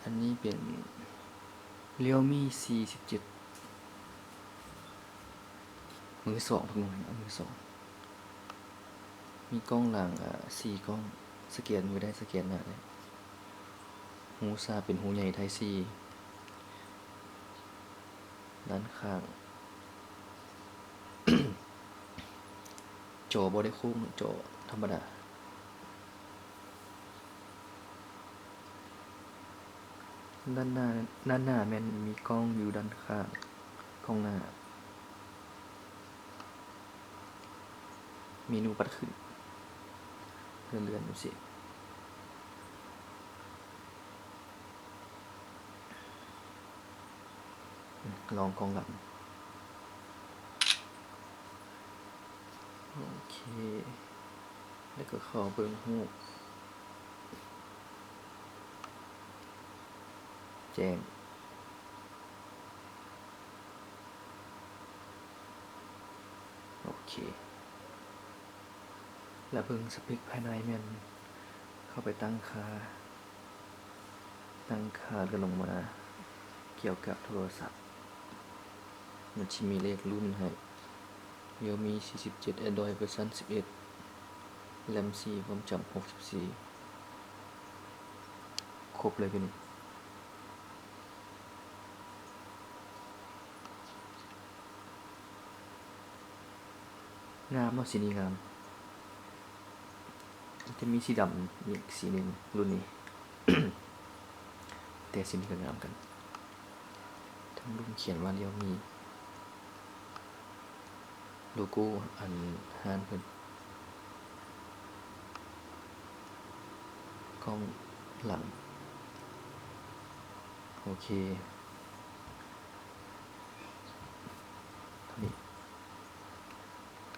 ອັນນີ້ເປັນ Realme ສີ່ສິບເຈັດ ມືສອງ ທຸກໜ່ວຍ ເອົາມືສອງ ມີກ້ອງຫຼັງ ເອີ ສີ່ກ້ອງ ສະແກນມືໄດ້ ສະແກນໜ້າໄດ້ ຮູຊ້າເປັນຮູໃຫຍ່ Type C ດ້ານຂ້າງ ຈໍບໍ່ໄດ້ໂຄ້ງ ຈໍທຳມະດາ. ດ້ານໜ້າ ດ້ານໜ້າແມ່ນມີກ້ອງຢູ່ດ້ານຂ້າງ ກ້ອງໜ້າ ເມນູປັດຂຶ້ນ ເລື່ອນໆ ຈັ່ງຊີ້. ລອງກ້ອງຫຼັງ ໂອເຄ ແລ້ວກໍເຂົ້າເບິ່ງຮູບ ແຈ້ງ ໂອເຄ ແລ້ວເບິ່ງສະເປັກພາຍໃນແມ່ນເຂົ້າໄປຕັ້ງຄ່າ ຕັ້ງຄ່າເລື່ອນລົງມາ ກ່ຽວກັບໂທລະສັບ ມັນຊິມີເລກລຸ້ນໃຫ້ Realme ສີ່ສິບເຈັດ Android ເວີຊັນສິບເອັດ RAM ສີ່ ຄວາມຈຳຫົກສິບສີ່ ຄົບເລີຍຢູ່ນີ້. ງາມເນາະ ສີນີ້ງາມ ມັນຈະມີສີດຳອີກສີໜຶ່ງ ລຸ້ນນີ້ ແຕ່ສີນີ້ກໍງາມກັນ ທາງລຸ່ມຂຽນວ່າ Realme ໂລໂກ້ອັນຮ້ານເພິ່ນ ກ້ອງຫຼັງ ໂອເຄ.